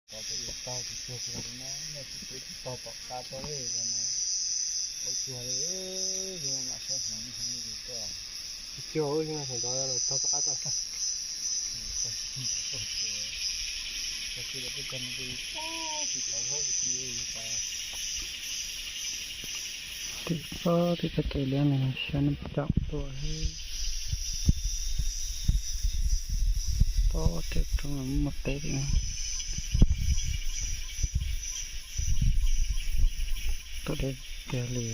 Tau tau tus cuag tsis tau no, nej tsis tau tsis tau tom qab tau li no. Tau cuag li, yus mam saib hneev heev li koj. Tsis cuag, yus hneev ntawd los tau tom qab tau. Tau tsis tau tau cuag. Tau cuag li koj no tsis tau hauv tsis tau. Tim pob tim txoj kev liab no saib neeg caum tuaj. Pob tim roob muaj teb li. Tuaj deb tiag li.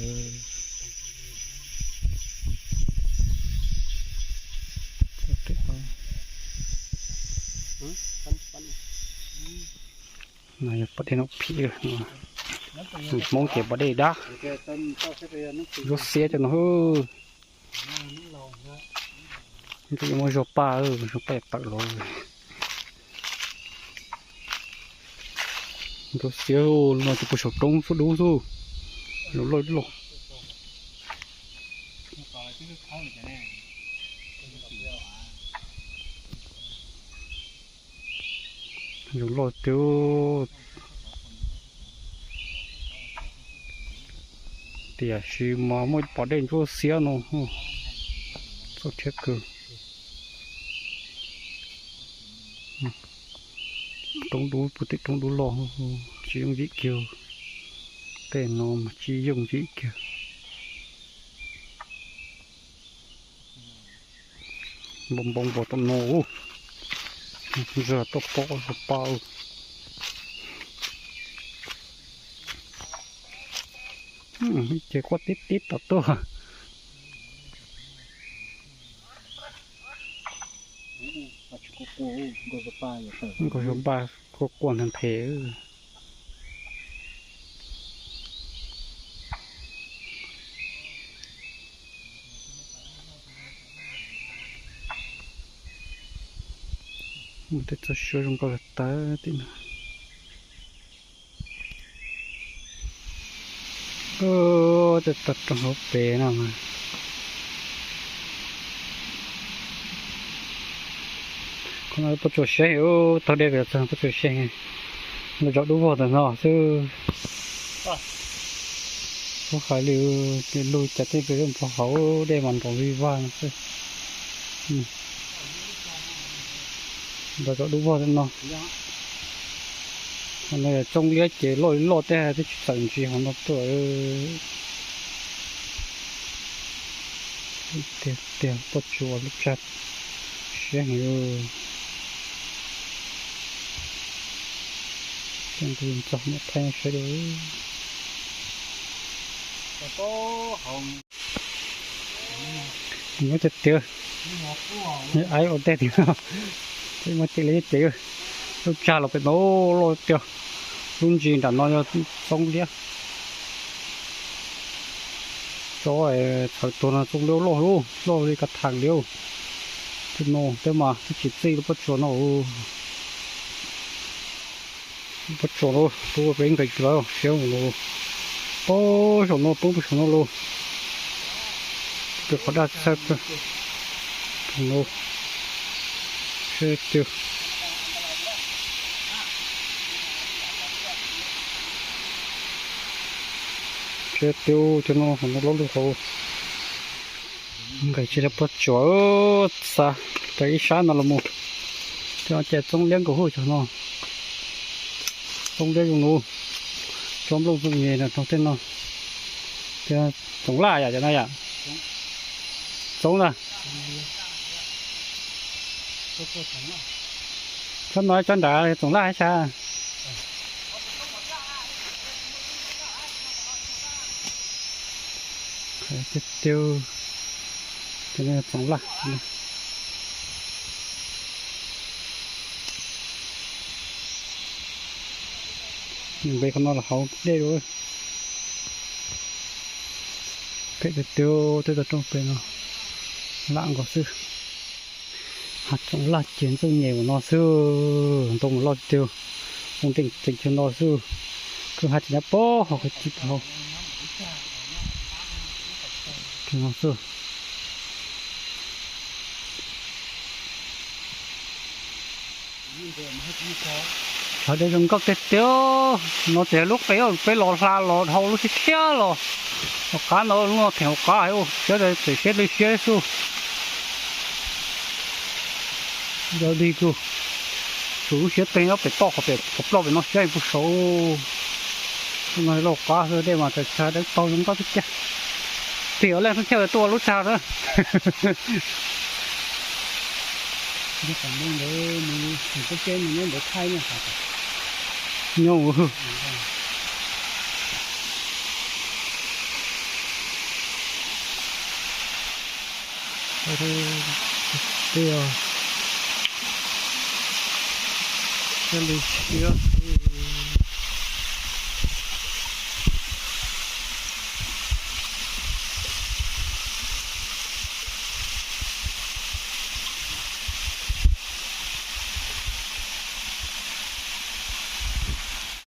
No yog pom dej no phim, Hmoob ces pom dej dab, ntsuab xiab cov no. Ntshe yuav muaj zog paj, zog paj tawm los. Ntsuab xiab no ces puag saum roob xub dub xwb. Loj loj. Zoo loj tiag. Tiam sis mas muaj pom dej ntsuab xiab no, txaus rhiab kawg. Roob dub, puag tim roob dub loj, tsis yooj yim kiag. Tej no mas tsis yooj yim kiag. Npau npau npau tom no, zog tuaj pom zog paj. Ces quaj tib tib tom tuaj. Nkaus zog paj quaj quaj nthe nthe. Muaj tej txoj suab zoo nkauj tag tib no. Tej toj roob hauv pes no mas. Qhov no pob tsuas siab heev, taug dej pem txog pob tsuas siab heev. Nrov zom dub vog ntawm no xwb. Kuv hais li, lug cas tej pem nrov hauv dej mas nrov vig vag no xwb. Nrov zom dub vog ntawm no. Qhov no yog txooj liab ces loj li loj tej twb tsis txawm ntsis hauv no tuaj. Tiag tiag, pob tsuas lub tsag siab heev. Coj nqi txog niam thaij saib li. Muab tiag tiag, aib ua ntej tiag. Muab cem li cem, lub tsag los pem no loj tiag. Lub ntsis nram no yog txooj liab. Tso txhawv tuag no txooj liab loj loj li kav tham li. Tej no tej mas twb tsis txij lub pob tsuas no. Pob tsuas no rub peb nqis lawm siab mus no. Pob saum no poob pem saum no los. Pem qhov daj txhawb no. Siab tiag. Siab tiag, cov no hauv no loj loj hauv. Nqis tsis tau pob tsuas, xa rau ib sab no los mus. Cov no ces txooj liab nkaus hauv cov no. Txooj liab zoo no. Tsob nplooj txooj nyem no tej no. Txoov laj yam cov no yam. Txoov ntag. Tsob no tsob nrad txoov laj hab sab. Tiag tiag, cov no txoov laj. Nqis qhov no los hauv dej lawm. Phem tiag tiag, tej toj roob pem no lam nkaus xwb. Hav tsoom laj ces ntxooj nyem ua no xwb, ntoo mus loj tiag tiag, ntoo nteej tseem cog no xwb. Kwj ha tsis nyob pob hauv, kwj tsis hauv. Cog no xwb. Tshav dej zoo nkauj tiag tiag. No ces lub qe peb los hla los dhau lub siab tshiab los. Hauv qab no lub no theem hauv qab, siab tsis siab li siab xwb. Yog dig tug, tsuas lub siab teg nyob pem toj qhov pem qhov ploj pem no siab puag saud. No lub qab xwb dej mas tshav dej taug zoo nkauj tiag tiag. Tig os, leej xub chaw tuaj lub tshav na. Nyob li siab.